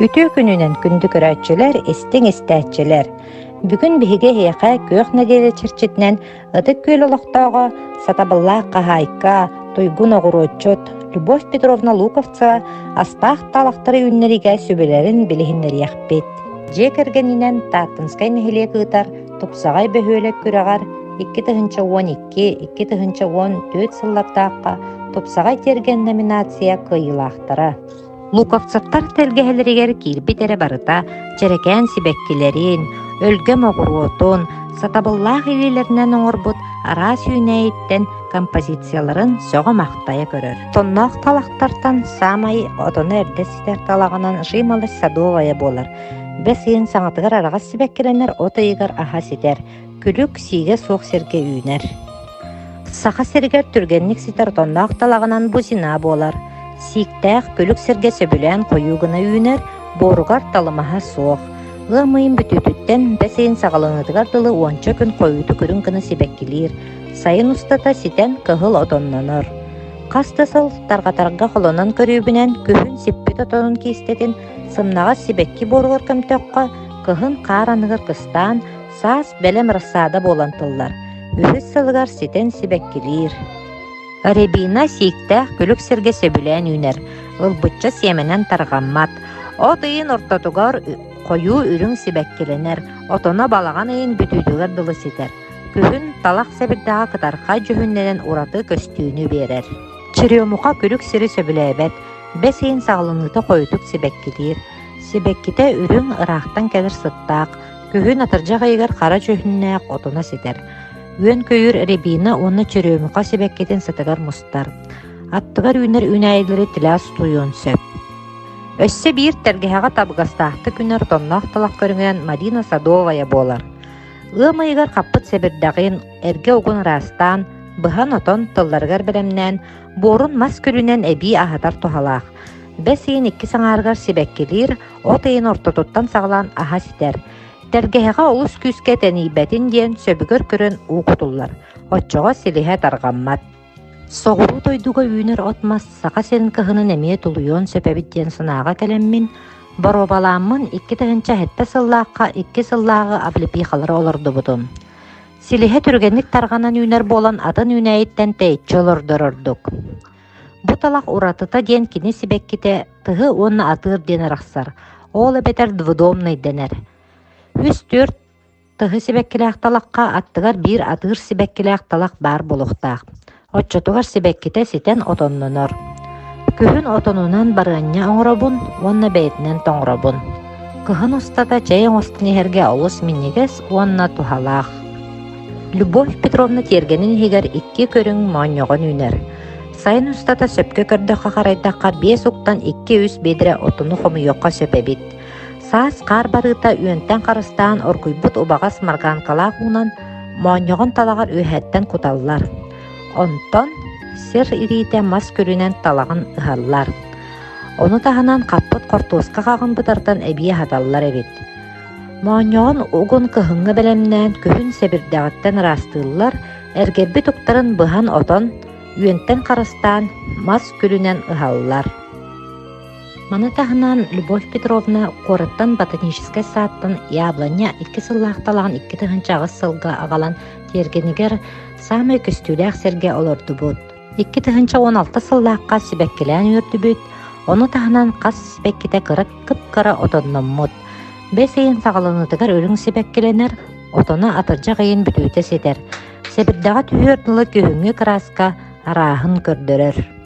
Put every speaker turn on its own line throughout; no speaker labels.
Үтүө күнүнэн күндү көрөөччүлэр, истиҥ истээччилэр! Бүгүн биһиги эһиэхэ күөх нэдиэлэ чэрчитинэн Ытык Күөл олохтооҕо, сатабыллаах хаһаайка, туйгун оҕуруотчут Любовь Петровна Луковцева астаах талахтары үүннэриигэ сүбэлэрин билиһиннэриэхпит. Дьиэ кэргэнинэн Тааттынскай нэһилиэк ыытар Тупсаҕай бөһүөлэк күрэҕэр 2012-2014 сыллардаахха Тупсаҕай тиэргэн номинация кыайыылаахтара. Луковцевтар тэлгэһэлэригэр киирбит эрэ барыта дьэрэкээн сибэккилэрин, өлгөм оҕуруотун, сатабыллаах илиилэринэн оҥорбут араас үүнээйиттэн композицияларын сөҕө-махтайа көрөр. Тонноох талахтартан саамай отоно эрдэ ситэр талаҕынан жимолость садовая буолар. Бэс ыйын саҥатыгар араҕас сибэккилэнэр, от ыйыгар аһа ситэр, күлүк сиигэ суох сиргэ үүнэр. Саха сиригэр түргэнник ситэр отонноох талаҕынан бузина буолар. Сииктээх күлүк сиргэ сөбүлээн хойуу гына үүнэр, буоругар талымаһа суох. Ыам ыйын бүтүүтүттэн бэс ыйын саҕаланыытыгар дылы уонча күн хойуутук үрүҥ гына сибэккилиир, сайын устата ситэн кыһыл отоннонор. Хас да сыл тарҕатарга холонон көрүүбүнэн күһүн сиппит отонун киистэтин сымнаҕас сибэкки буоругар көмтөххө, кыһын хаар аныгар кыстаан, саас бэлэм рассада буолан тыллар. Үһүс сылыгар ситэн сибэккилиир. Рябина сииктээх күлүк сиргэ сөбүлээн үүнэр, ылбычча сиэмэнэн тарҕаммат. От ыйын ортотугар хойуу үрүҥ сибэккилэнэр, отоно балаҕан ыйын бүтүүтүгэр дылы ситэр. Күһүн талах сэбирдэҕэ кытархай дьүһүннэнэн ураты көстүүнү биэрэр. Черемуха күлүк сири сөбүлээбэт, бэс ыйын саҕаланыыта хойутук сибэккилиир. Сибэккитэ үрүҥ, ыраахтан кэлэр сыттаах, Күһүн атырдьах ыйыгар хара дьүһүннээх отоно ситэр. Үөн-көйүүр рябина уонна черемуха сибэккитин сытыгар мустар. Аттыгар үүнэр үүнээйилэри тилэс тутуйуон сөп. Өссө биир тэлгэһэҕэ табыгастаахтык үүнэр отонноох талах көрүҥүнэн Марина Садовая буолар. Ыам ыйыгар хаппыт сэбирдэҕин, эргэ угун ыраастаан, быһан-отон тылларыгар бэлэмнээн, буорун мас күлүнэн эбии аһатар туһалаах. Бэс ыйын иккис аҥаарыгар сибэккилиир, от ыйын ортотуттан саҕалаан аһа ситэр. Тэлгэһэҕэ олус күүскэ тэнийбэтин диэн сөбүгэр көрөн уу кутуллар, оччоҕо силиһэ тарҕаммат. Соҕуруу дойдуга үүнэр от-мас Саха сирин кыһынын эмиэ тулуйуон сөп эбит диэн санааҕа кэлэммин, боруобалааммын 2007 сыллаахха икки сыллааҕы облепихалары олордубутум. Силиһэ түргэнник тарҕанан үүнэр буолан атын үүнээйиттэн тэйиччи олордор ордук. Бу талах уратыта диэн кини сибэккитэ тыһы уонна атыыр диэн арахсар, ол эбэтэр двудомный дэнэр. Үс-түөрт тыһы сибэккилээх талахха аттыгар биир атыыр сибэккилээх талах баар буолуохтаах. Оччотугар сибэккитэ ситэн отоннонор. Күһүн отонунан барыанньа оҥоробун уонна бэйэтинэн тоҥоробун. Кыһын устата чэй оҥостон иһэргэ олус минньигэс уонна туһалаах. Любовь Петровна тиэргэнин иһигэр икки көрүҥ моонньоҕон үүнэр. Сайын устата сөпкө көрдөххө-харайдахха биэс уктан икки-үс биэдэрэ отону хомуйуохха сөп эбит. Саас хаар барыыта үөнтэн харыстаан оргуйбут убаҕас марганкалаах уунан моонньоҕон талаҕар үөһэттэн куталлар. Онтон сир ириитэ мас күлүнэн талаҕын ыһаллар. Ону таһынан хаппыт хортуоска хаҕын бытартан эбии аһаталлар эбит. Моонньоҕон угун кыһыҥҥы бэлэмнээн күһүн сэбирдэҕиттэн ыраастыыллар, эргэрбит уктарын быһан-отон, үөнтэн харыстаан мас күлүнэн ыһаллар. Маны таһынан Любовь Петровна куораттан ботаническай саадтан яблоня икки сыллаах талаҕын 2008 сылга аҕалан тиэргэнигэр саамай көстүүлээх сиргэ олордубут. 2016 сыллаахха сибэккилээн үөрдүбүт, ону таһынан хас сибэккитэ кыра кып-кыра отонноммут. Бэс ыйын саҕаланыытыгар үрүҥ сибэккилэнэр, отоно атырдьах ыйын бүтүүтэ ситэр. Сэбирдэҕэ түһүөр дылы күһүҥҥү кырааска арааһын көрдөрөр.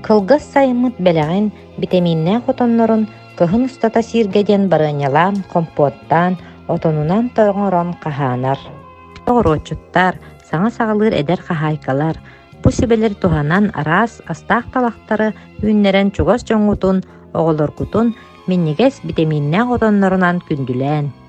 Кылгас сайыммыт бэлэҕин, битэмииннээх отоннорун кыһын устата сииргэ диэн барыанньалаан, хомпуоттаан, отонунан тоҥорон хаһаанар. Оҕуруотчуттар, саҥа саҕалыыр эдэр хаһаайкалар бу сүбэлэри туһанан араас астаах талахтары үүннэрэн чугас дьоҥҥутун, оҕолоргутун минньигэс битэмииннээх отоннорунан күндүлээн.